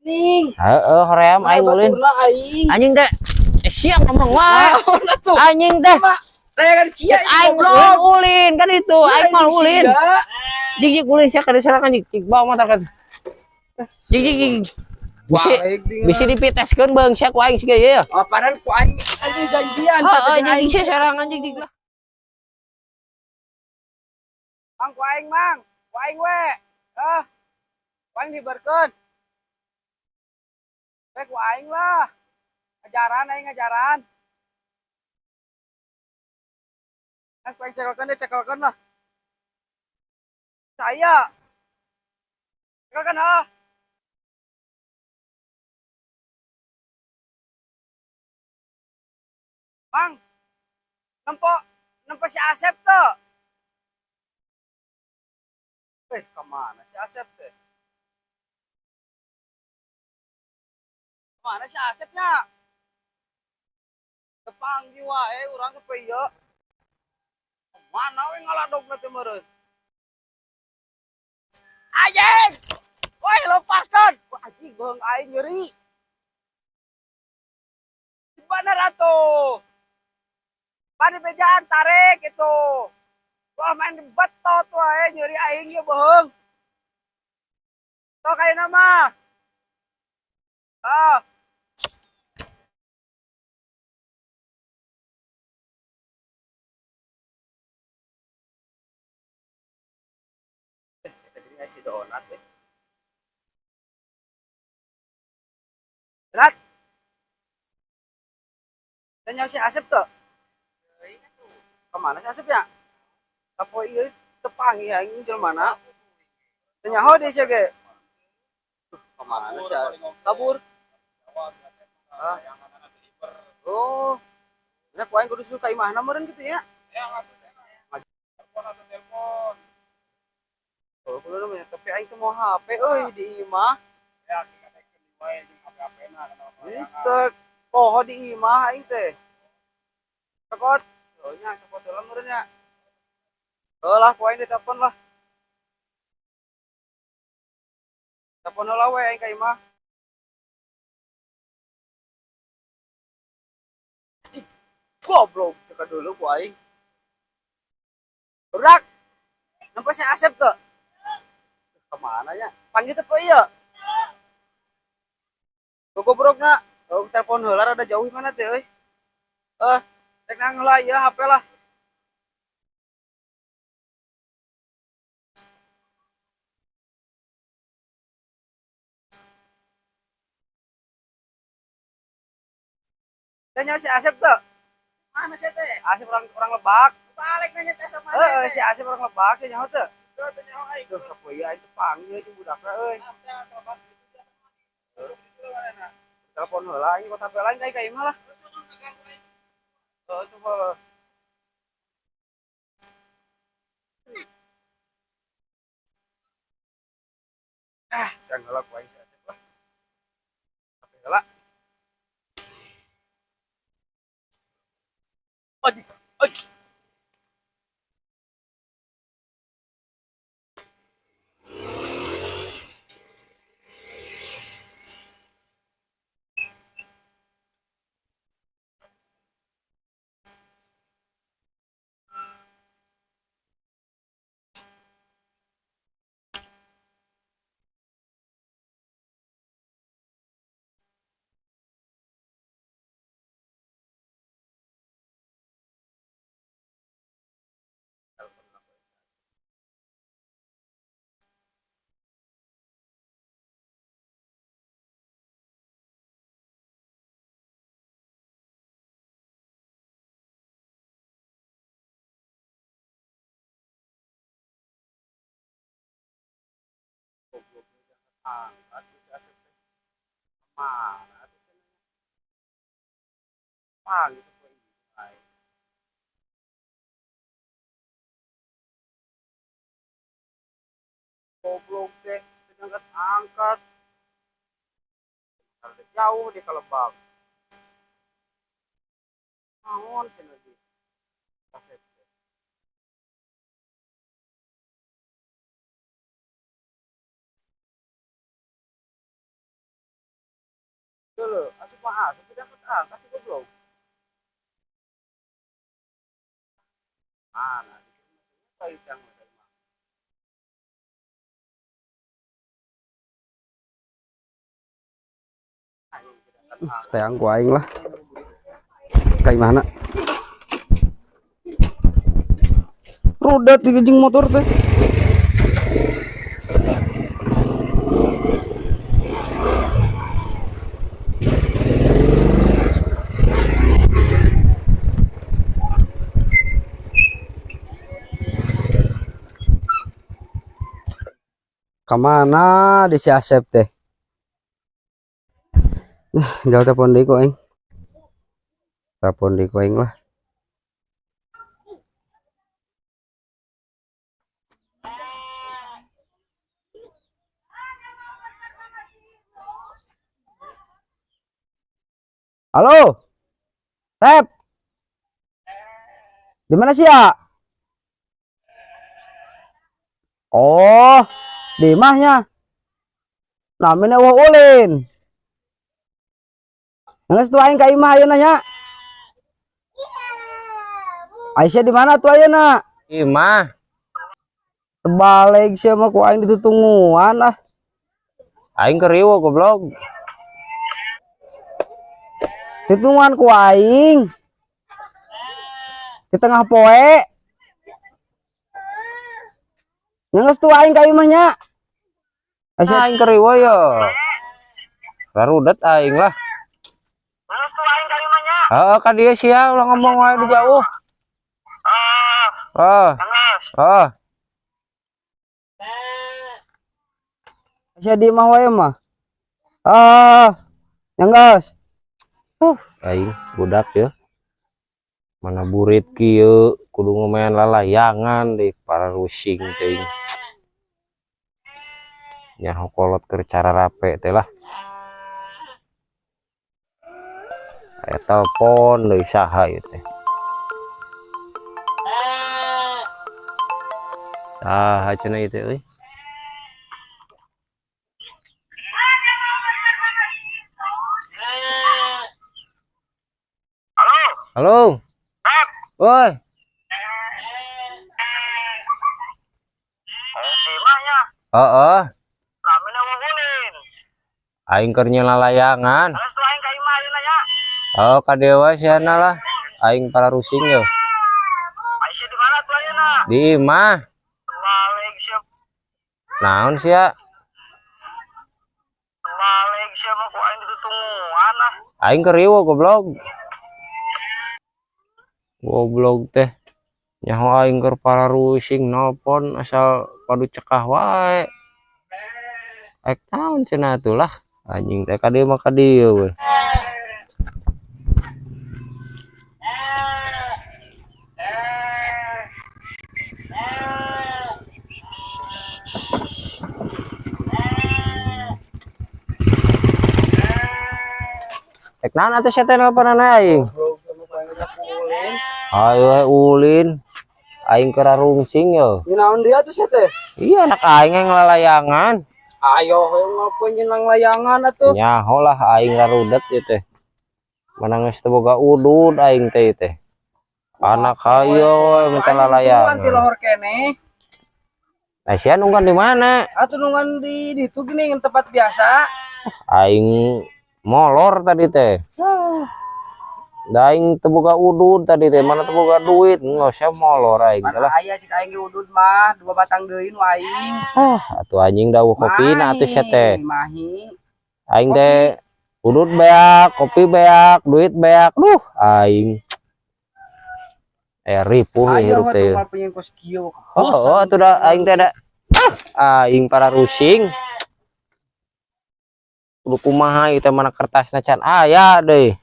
Ning. Heeh, hoream aing ulin. Aing. Anjing teh. Siang ngomong wae. Anjing teh. Layangan cia aing ulin kan itu, aing mah ulin. Jig jig ulin sia kada serangan jig, jig bawa motor ka. Jig jig jig. Bisi bisi dipiteskeun beung sia ku aing siga ieu. Oh, padahal ku aing anjing janjian heeh, jig jig sia serangan jig jig lah. Mang ku aing mang, ku aing we. Ah. Ku aing dibarkeun. We ku aing lah. Ajaran aing ajaran. Ah, ku aing cekelkeun deh, cekelkeun lah. Saya. Cekelkeun ah. Mang. Nempo si Asep tuh. Kemana si Asep teh? Kemana si Asepnya? Tepanggih wae urang sampai ieu. Kemana we ngaladogna teh meureun? Anjing! Woi, lepaskan! Wah, anjing beung aing nyeri. Di mana atuh? Pan bejaan tarik itu. Wah, main betot wae nyeri aing ieu beung. Tok ayeuna mah. Ah. Tadi si donat eh. Donat. Tanya si Asep tuh. Kemana si Asep ya? Apa iya tepangi aing jelema mana? Tanya ho deh sia ge. Kemana sih? Kabur. Ah. Oh. Nya ku aing kudu suka imahna meureun kitu ya. Telepon atau telepon. Oh, kudu namanya tapi aing teh mau HP euy di imah. Ya, dikatekeun di wae jeung HP-HP-na kana. Henteu poho di imah aing teh. Cokot. Oh nya cokot heula meureun nya. Heuh lah ku aing ditelepon lah. Telepon heula we aing ka imah. Goblok teka dulu ku aing. Berak. Nampak si Asep tuh. Kemana ya? Panggil teh iya. Goblokna. Oh, telepon heula rada jauh mana teh euy. Eh, rek nang heula ieu HP lah. Tanya si Asep tuh. Mana sih teh? Asep orang Lebak. Balik nanya teh sama heeh, si Asep orang Lebak sih nyaho teu. Teu nyaho aing. Duh, sapoe aing teh panggil jeung budakna euy. Telepon heula aing kota HP lain ka imah lah. Heeh, coba. Ah, jangan heula ku aing si Asep lah. HP heula. Aduh, aduh. Angkat si Asep teh. Kemana atuh cenah? Panggil sapoe aing. Goblok teh, teu angkat-angkat. Rada jauh di ka Lebak. Naon cenah di Asep teh. Geuleuh, asup mah asup tidak angkat si goblok. Mana? Kayu yang Teang ku aing lah. Kayak mana? Roda tiga jeng motor teh. Kemana di si Asep teh? Nah, jauh telepon deui ku aing. Telepon deui ku aing lah. Halo. Sep. Di mana sih ya? Oh, di imahnya. Namanya wah ulin. Ngeus tuh aing ka imah ayeuna nya. Aisyah di mana tuh ayeuna? Imah. Terbalik sia mah ku aing ditutungguan ah. Aing keur riweuh goblok. Ditungguan ku aing. Di tengah poe. Ngeus tuh aing ka imah nya. Aisyah Aing keur riweuh yo. Rarudet aing lah. Ngeus tuh aing ka imah nya. Heeh, ka dieu sia ulah ngomong wae di jauh. Ah. Ah. Aisyah di imah wae mah. Ah. Nyanggas. Aing budak ya. Mana burit kieu kudu ngomean lalayangan deh para rusing teuing. Nyaho kolot keur cara rape teh lah. Aya telepon deui saha ieu teh. Saha cenah ieu teh euy. Halo. Woi. Imahnya. Heeh. Namina wah ulin. Aing keur nyeula layangan. Ngeus tuh aing ka imah ayeuna nya. Oh, ka dieu wae siana lah. Aing para rusing yo. Aisyah di mana tuh ayeuna? Di imah. Balik sia. Naon sia? Balik sia mah ku aing ditutungguan ah. Aing keur riweuh goblok. Goblok teh. Nyaho aing keur para rusing nelpon asal padu cekah wae. Ek naon cenah atuh lah. Anjing teh ka dieu mah ka dieu we. Ek naon atuh sia teh nelponan aing? Ayo we ulin. Aing keur rungsing yo. Naon dia tuh sia teh? Iya anak aing yang lalayangan. Ayo we ngopo nyeunang layangan atuh. Nyaho lah aing rarudet ieu teh. Mana geus teu boga udud aing teh ieu teh. Anak hayo we minta lalayangan. Ti lohor keneh. Nah, sia nungguan di mana? Atuh nungguan di ditu gini tempat biasa. Aing molor tadi teh. Da aing teu boga udud tadi teh, mana teu boga duit, nggak usah molor aing teh lah. Mana aya cik aing ge udud mah, dua batang deui nu aing. Ah, atuh anjing da eueuh kopina atuh sia teh. Mahi. Aing teh udud beak, kopi beak, duit beak. Duh, aing. Ripuh Ayo hirup teh. atuh mal pengen kos kieu. Oh, oh atuh da aing teh da. Ah, aing para rusing. Kudu kumaha ieu teh mana kertasna can aya deui.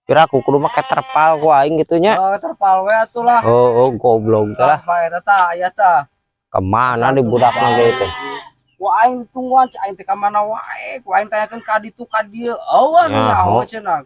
Kira aku kudu make terpal ku aing gitu nya. Oh, terpal we atuh lah. Oh, oh goblok teh lah. Terpal eta tah aya tah. Kemana nih budakna ge teh? Ku aing tungguan cik aing teh ka mana wae, ku aing tanyakeun ka ditu ka dieu. Eueuh nu nyaho cenah.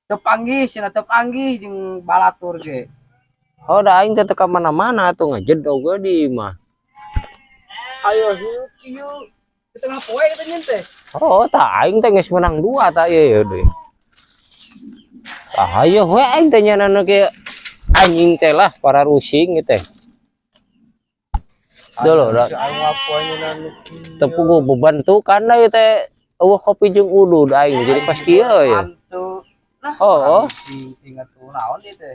Teu panggih cenah teu panggih jeung balatur ge. Oh, da aing teh teu ka mana-mana atuh ngajedog we di imah. Ayo kieu di tengah poe eta nyeun teh. Oh, tah aing teh geus menang dua tah ieu deui. Tah ayo we aing teh nyana nu kieu anjing teh lah para rusing gitu teh. Dulu dah Aing mah poe nyeunah nu kieu. Teu puguh bebentukan deui teh eueuh kopi jeung udud aing jadi pas kieu ya. Antu. Lah, Oh, oh. Sing atuh naon ieu teh.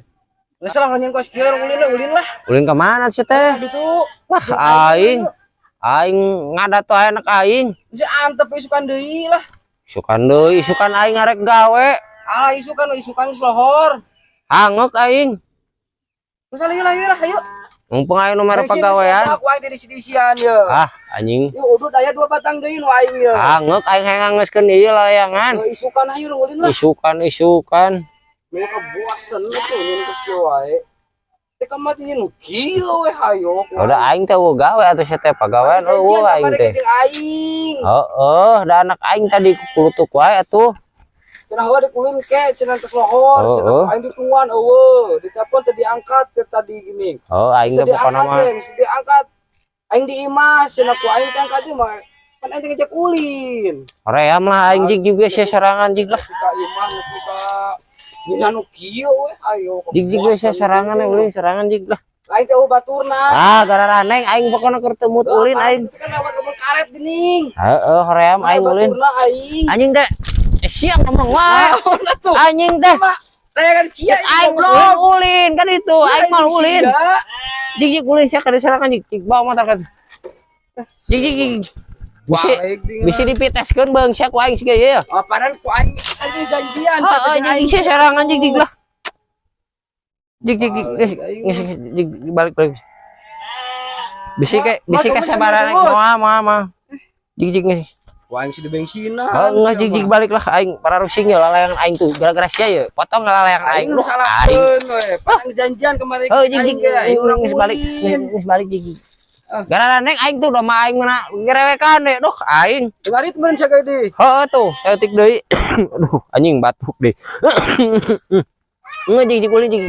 Geus lah nyen kos kieu ulin lah, ulin lah. Ulin ka mana sih teh? Gitu. Wah, aing aing ngadat wae anak aing. Si antep isukan deui lah. Isukan deui, isukan aing arek gawe. Alah isukan isukan geus lohor. Hangok aing. Geus lah lah ayo. Mumpung aing nu mere pagawean. Aku aing teh disi-disian ye. Ah, anjing. Yo udud aya dua batang deui nu aing ye. Hangok aing hayang ngangeuskeun ieu layangan. Yo isukan ayo ulin lah. Isukan isukan. Mereka bosen tuh nyen geus kieu wae. Teh kamari nu kieu we hayo. Udah aing teh eueuh gawe atuh sia teh pagawean eueuh aing teh. Aing. Heeh, da anak aing tadi kukulutuk wae atuh. Cenah heuh dikulin ke cenah geus lohor, Oh, cenah oh. aing ditungguan eueuh, ditelepon teh diangkat ke tadi gini. Oh, aing teh Geus pokona diangkat mah teh, geus diangkat. Aing di imah cenah ku aing teh angkat di mah. Pan aing teh ngejak ulin. hoream lah aing jig juga sia sorangan jig lah. Nepi ka imah nepi ka Nina nu kieu we ayo. Jig jig sia sorangan ulin sorangan jig lah. Aing teh baturna. Ah, gararaneng aing pokona keur teu mood ulin aing. Itu kan lewat kebun karet geuning. Heeh, hoream aing ulin. Baturna aing. Anjing teh eh, sia ngomong wae. Naon atuh? Anjing teh Layangan cia aing ulin ulin kan itu aing mah ulin. Jig jig ulin sia kada sorangan jig jig bawa motor ka. Jig jig jig. Bisi bisi dipiteskeun beung sia ku aing siga ieu. Padahal ku aing kan geus janjian Heeh, jig jig sia sorangan jig jig lah. Jig jig jig geus jig balik balik. Bisi ke bisi ke sabaran moal moal moal. Jig jig geus. Ku aing sudah bensinan. Oh, enggak jig jig balik lah aing para rusing ya lalayangan aing tuh gara-gara sia ya potong lalayangan aing Aing nu Duh, aing salahkeun we. Pan janjian kemarin oh jig jig aing ge aing urang geus balik ulin. geus balik jig jig gara neng aing tuh udah mah aing mana ngerewekan deh duh aing Dengarit meureun sia deui. heeh tuh saeutik deui aduh anjing batuk deh enggak jig jig ulin jig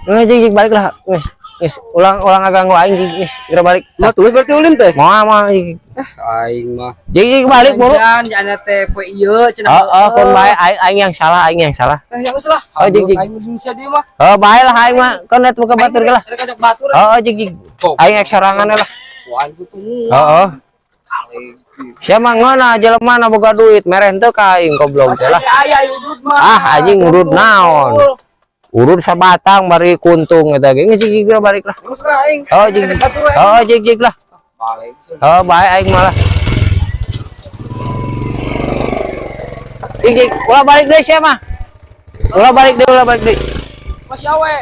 enggak jig jig balik lah geus geus ulang ulang agak aing jig geus geura balik Mah tulis berarti ulin teh. moal moal jig Aing mah. jig jig balik buru Janjian nya teh poe ieu cenah. heeh kun bae aing aing yang salah aing yang salah Eh, ya geus lah. Oh, jig, jig. Aing mun sia deui mah. oh bae lah aing mah kon net buka batur ge lah Rek kajak batur. heeh jig jig aing ek sorangan lah Wah, aing kutu. heeh Siapa ngona jelema na boga duit mereh teu ka aing goblok teh lah. Aya udud mah. Ah anjing urut naon. Urut sabatang bari kuntung eta ge geus jig jig balik lah. Geus lah aing. Oh jig jig. Oh jig jig lah. Balik. Oh bae aing malah. Jig jig ulah balik deui sia mah. Ulah balik deui, ulah balik deui. Masih awe.